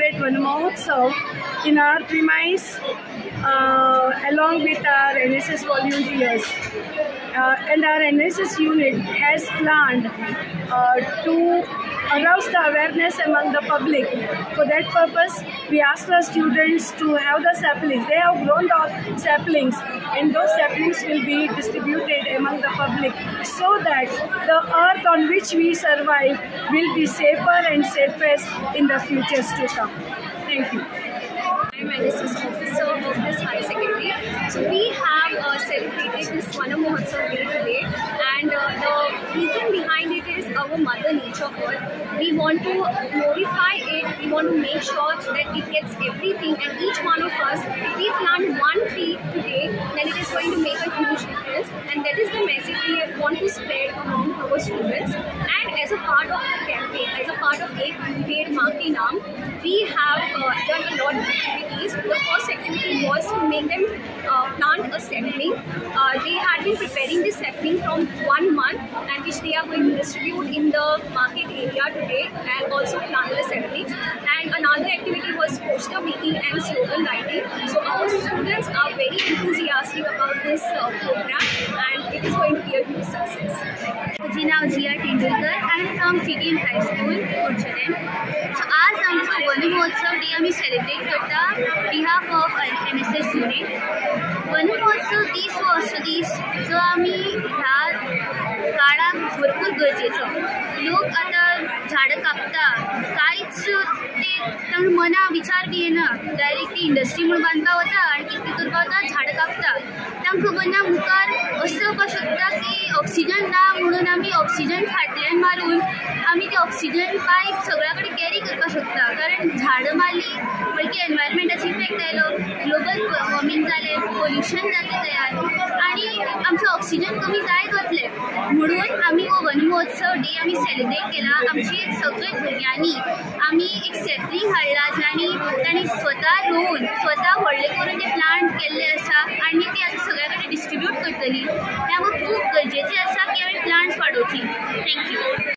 celebrate Van Mahotsav in our premise along with our NSS volunteers. And our NSS unit has planned to arouse the awareness among the public. For that purpose, we asked our students to have the saplings. They have grown the saplings, and those saplings will be distributed among the public so that the earth on which we survive will be safer and safest in the futures to come. Thank you. I am NSS officer of this high secondary. So we have celebrated this Van Mahotsav Day today, and the reason behind it is our mother nature earth. We want to glorify it, we want to make sure that it gets everything, and each one of us, if we plant one tree today, then it is going to make a huge difference, and that is the message we want to spread among our students. And as a part of the campaign, as a part of Ek Ped Maa Ke Naam, we have done a lot of activities. The first activity was to make them plant a sapling. They had been preparing this sapling from 1 month, and which they are going to distribute in the market area today, and also plant the saplings. And another activity was poster making and slogan writing. So our students are very enthusiastic about this program, and it is going to be a huge success. म्हजें नांव जिया Tendulkar. I am from City High School, Curchorem. So आज आमचो one महोत्सव day आमी celebrate करता behalf of NSS unit. Van Mahotsav दीस हो असो दीस जो आमी ह्या काळाक भरपूर गरजेचो. लोक आतां झाडां कापता, कांयच ते तांकां मना विचार बी येना, डायरेक्ट ती इंडस्ट्री म्हूण बांदपा वता आनी कितें करपा वता, झाडां कापता. तांकां खबर ना मुखार अशें जावपाक शकता की ऑक्सिजन ना म्हणून आमी ऑक्सिजन फाटल्यान मारून आमी ते ऑक्सिजन पायप सगळ्या कडेन कॅरी करपाक शकता. कारण झाडां मारली म्हणजे एनवायरमेंटाचो इफेक्ट आयलो, ग्लोबल वॉर्मिंग जालें, पोल्युशन जालें तयार, आनी आमचो ऑक्सिजन कमी जायत वतलें. म्हणून आमी हो वन महोत्सव डे आमी सेलिब्रेट केला. आमची सगळे भुरग्यांनी आमी एक सॅपलिंग हाडला, आनी तांणी स्वता रोवन स्वता व्हडलें करून ते प्लांट केल्ले आसा.